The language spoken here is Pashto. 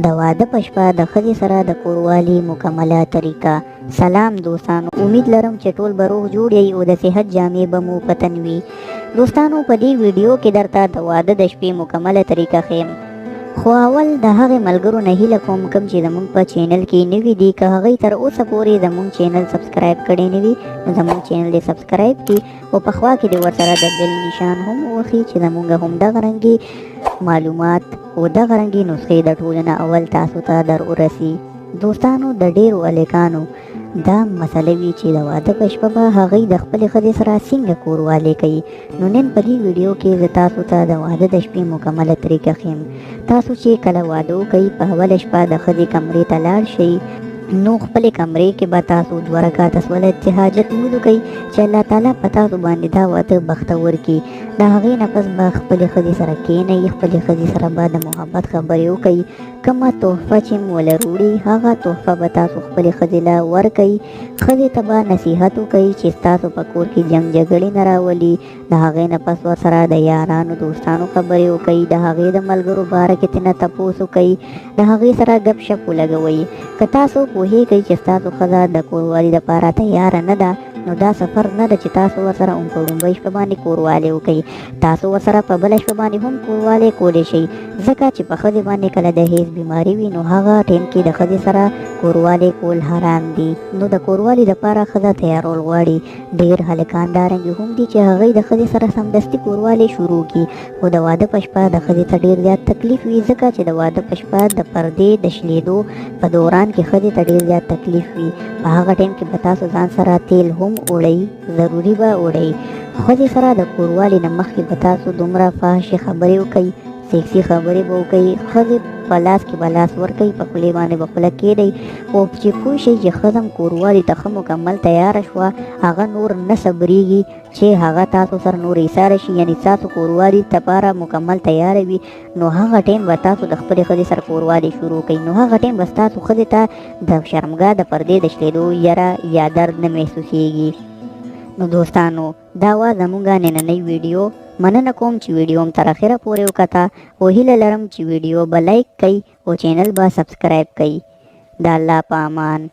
د واده په شپه د ښځې سره د کوروالي مکمله طریقه. سلام دوستانو، امید لرم چې ټول به روغ جوړ یئ او د صحت جامې به مو په تن وي. دوستانو، په دې ویډیو کې درته د واده د شپې مکمله طریقه ښیم، خو اول د هغې ملګرو نه هیله کوم کوم چې زمونږ په چینل کې نوي دي، که هغوی تر اوسه پورې زمونږ چینل سبسکرایب کړی نه وي نو زمونږ چینل دې سبسکرایب کړي او په خوا کې دې ورسره د بیل نشان هم ووهي چې زمونږ هم دغه رنګي معلومات او دغه رنګي نسخې د ټولو نه اول تاسو ته در ورسي. دوستانو، د ډیرو هلکانو دا مسله وي چې د واده په شپه به هغوی د خپلې ښځې سره څنګه کوروالی کوي. نو نن په دې ویډیو کې زه تاسو ته د واده د شپې مکمله طریقه ښیم. تاسو چې کله واده وکړئ په اوله شپه د ښځې کمرې ته لاړ شئ، نو خپلې کمرې کې به تاسو 2 رکعاته صلات حاجت لمونځ وکړئ چې الله تعالی په تاسو باندې دا واده بختور کړي. د هغې نه پس به خپلې ښځې سره کښېنئ، خپلې ښځې سره به د محبت خبرې وکړئ. کومه تحفه چې مو له روړي هغه تحفه به تاسو خپلې ښځې له ورکړئ. ښځې ته به نصیحت وکړئ چې ستاسو په کور کې جنګ جګړې نه راولي. د هغې نه پس ورسره د یارانو دوستانو خبرې وکړئ، د هغې د ملګرو باره کې ترې نه تپوس وکړئ، د هغې سره ګپ شپ ولګوئ. که تاسو پوهېږئ چې ستاسو ښځه د کوروالي دپاره تیاره نه ده نو دا سفر نه ده چې تاسو ورسره هم په ړومبۍ شپه باندې کوروالی وکړئ. تاسو ورسره په بله شپه باندې هم کوروالی کولی شئ، ځکه چې په ښځې باندې کله د حیض بیماري وي نو هغه ټایم کې د ښځې سره کوروالی کول حرام دي. نو د کوروالي دپاره ښځه تیارول غواړي. ډېر هلکان دا رنګې هم دي چې هغوی د ښځې سره سمدستي کوروالی شروع کړي، خو د واده په شپه د ښځې ته ډېر زیات تکلیف وي، ځکه چې د واده په شپه د پردې د شلېدو په دوران کې ښځې ته ډېر زیات تکلیف وي. په هغه ټایم کې به تاسو ځان سره تیل هم اوړئ، ضروري به اوړئ. ښځې سره د کوروالي نه مخکې به تاسو دومره فحشې خبرې وکړئ، سیکسي خبرې به وکړئ، ښځې په لاس کې به لاس ورکړئ، په خولې باندې به خوله کېدئ، او چې پوه شئ چې ښځه هم کوروالي ته ښه مکمل تیاره شوه، هغه نور نه صبرېږي چې هغه تاسو سره نور ایساره شي، یعنی تاسو کوروالي لپاره مکمل تیاره وي، نو هغه ټایم به تاسو د خپلې ښځې سره کوروالی شروع کړئ. نو هغه ټایم به ستاسو ښځې ته د شرمګاه د پردې د شلېدو یره یا درد نه محسوسېږي. نو دوستانو، دا وه زموږ نننۍ ویډیو. مننه کوم چې ویډیو هم تر اخره پورې وکته، او هیله لرم چې ویډیو به لایک کړئ او چینل به سبسکرایب کړئ. د الله په امان.